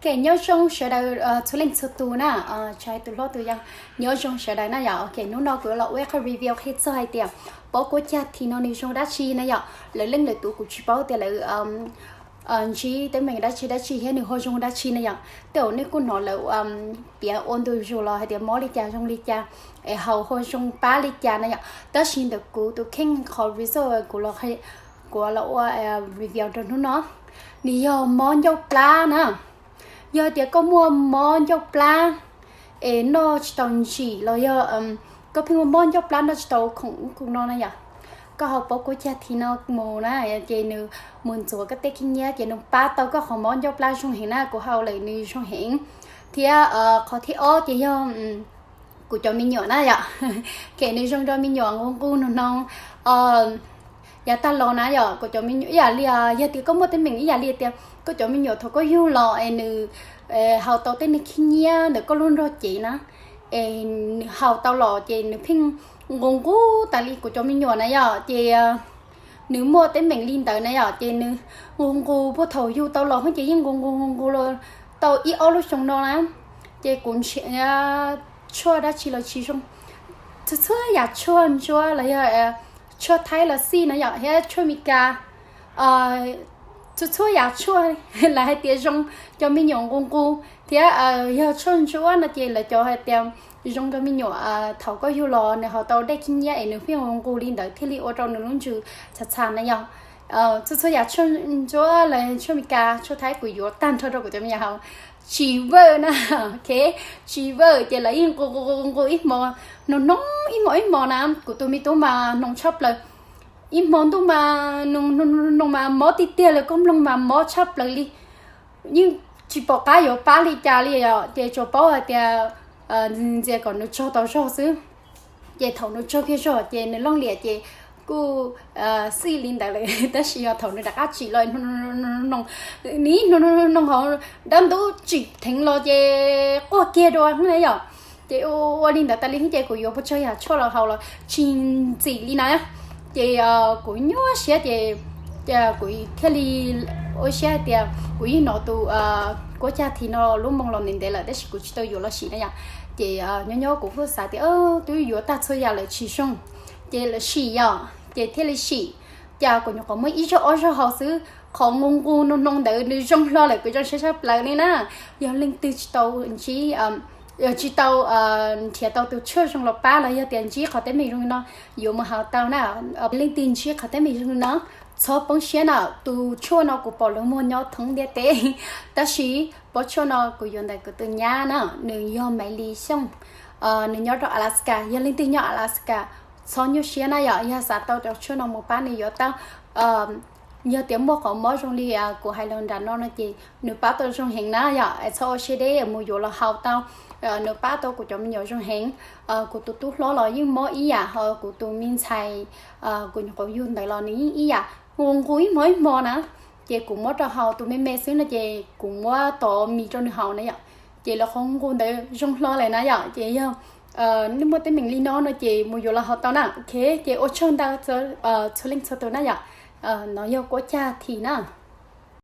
Ok, nyob zoo sawv daws txhua leej txhua tus na, tsis hais tus hlob tus yau, nyob zoo sawv daws na yom. Ok, hnub no kuv los ua ib qho review qhia txog hais tias pob kuab cag this no nws zoo dab tsi na yom. Lawv leej lawv tus kuv tsis paub tias lawv ntsib teeb meem dab tsi dab tsi thiab nws ho zoo dab tsi na yom. Tej zaum nej kuj hnov lawv piav ua ntu zus los hais tias mob li cas zoo li cas es haus ho zoo pab li cas na yom. Tab sis ntawm kuv tus kheej qhov result kuv los ua review rau hnub no, nws yog mob ncauj plab na. Yog tias koj muaj mob ncauj plab es noj tsis tau ntsim los yog koj pheej muaj mob ncauj plab noj tsis tau khoom ub khoom no na yom, koj haus pob kuab cag this no mus na, ces nws mus ntxuav koj tej khib nyiab ces nws pab tau koj qhov mob ncauj plab zoo heev na, kuv haus lawm nws zoo heev. Thiab qhov thib ob ces yog kuv cov me nyuam na yom. Ces nws zoo rau me nyuam nqus nqus nug noo yav tag los na yom. Kuv cov me nyuam ib yam li, yog tias koj muaj teeb meem ib yam li tias koj cov me nyuam thaum koj yug los es nws haus tau tej niag khib nyiab ntawm koj lub nrog cev na, es nws haus tau los ces nws pheej nqus nqus tas li kuv cov me nyuam na yom. Ces nws muaj teeb meem li ntawd na yom, ces nws nqus nqus puag thaum yug tau los ces yeej nqus nqus nqus nqus los tau ib ob lub xyoo no na. Ces kuv nrhiav tshuaj dab tsi los tsis zoo, txhua txhua yam tshuaj ntsuab los yog tshuaj thaib los xij na yom, thiab tshuaj Meskas, txhua txhua yam tshuaj los hais tias zoo cov me nyuam nqus nqus, thiab yog tshuaj ntsuab no ces lawv cov hais tias zoo rau me nyuam thaum koj yug los nws haus tau dej khib nyiab es nws pheej nqus nqus li ntawd thiaj li ua rau nws lub ntsws txha txha na yom. Txhua txhua yam tshuaj ntsuab los tshuaj Meskas tshuaj thaib kuv yuav tag nrho rau kuv cov me nyuam haus, tsis vawj na, ok, tsis vawj ces lawv yeej nqus nqus nqus ib hmo, nug noo ib hmo ib hmo na. Kuv tus me tub mas noo tshaj plaws, ib hmo ntuj mas nug noo mas mob tiag tiag li, koj mloog mas mob tshaj plaws li. Yeej tsis pom qab yuav pab li cas li os, ces tsuas paub hais tias ntxias kom nws tsaug tau zog xwb. Ces thaum nws tsaug kiag zog ces nws looj liam ces kuj xij li ntawd lawm, tab sis yog thaum nws rov qab tsim los nws nug noo hauv dab ntub tsim dheev los ces quaj kiag dua na yom. Ces ua li ntawd tas li ces kuv yuav pes tsawg yam tshuaj los haus los tsis ntxim li na. Ces kuv nyuaj siab ces kuv thiaj li ua siab hais tias kuv yeej hnov tus kuab cag this no lub moo los ntev ntev lawm tab sis kuv tsis tau yuav los sim na yom. Ces nyob nyob kuv kuj xav tias twb yuav tag txhua yam lawm tsis zoo, ces lawv sim yom, ces thiaj li sim. Cas kuv nyuam qhuav muab ib zaug ob zaug haus xwb, qhov nqus nqus nug noo ntawd nws zoo hlo lawm, kuv zoo siab tshaj plaws li na. Yog leej twg tsis tau ntsib, tsis tau nrhiav tau tus tshuaj zoo los pab los yog tias ntsib qhov teeb meem zoo li no yuav mus haus tau na. Leej twg ntsib qhov teeb meem zoo li no txhob poob siab na, tus tshuaj no kuv pom lawv muag nyob thoob ntiaj teb, tab sis pob tshuaj no kuv yuav ntawm kuv tus nyab na, nws yog Maiv Lis Xyooj, nws nyob rau Alaska. Yog leej twg nyob Alaska txhob nyuaj siab na yom, yog xav tau cov tshuaj no mus pab nws yuav tau. Yog tias muaj qhov mob zoo li kuv hais los nram no no ces nws pab tau zoo heev na yom, txhob ua siab deb, mus yuav los haus tau. Nws pab tau kuv cov me nyuam zoo heev, kuv tus tub hlob los yeej mob ib yam, ho kuv tus me ntxhais kuv nyuam qhuav yug ntawd los nws yeej ib yam, nqus nqus ib hmo ib hmo na. Ces kuv muab rau haus, tus me me xwb no ces kuv muab tov mis rau nws haus na yom. Ces lawv qhov nqus ntawd zoo hlo lawm na yom. Ces yog nej muaj teeb meem li no no ces mus yuav los haus tau na. Ok, ces ua tsaug ntau txhua leej txhua tus na yom. No yog kuab cag this na.